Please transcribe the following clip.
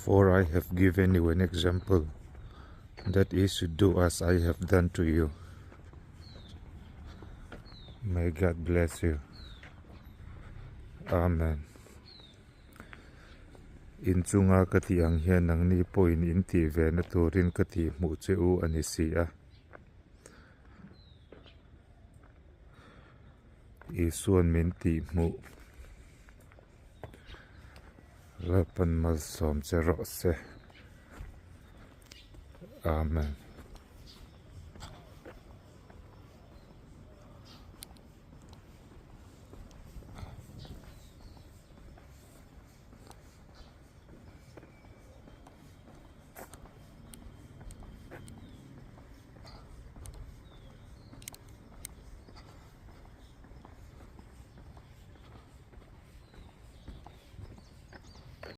For I have given you an example that ye should do as I have done to you. May God bless you. Amen. In chunga ka tih ang hian nangni pawhin in tih ve na turin ka tih hmuh che u a ni si a. Isuan min tih hmuh. Lalpan malsawm che rawh se. Amen.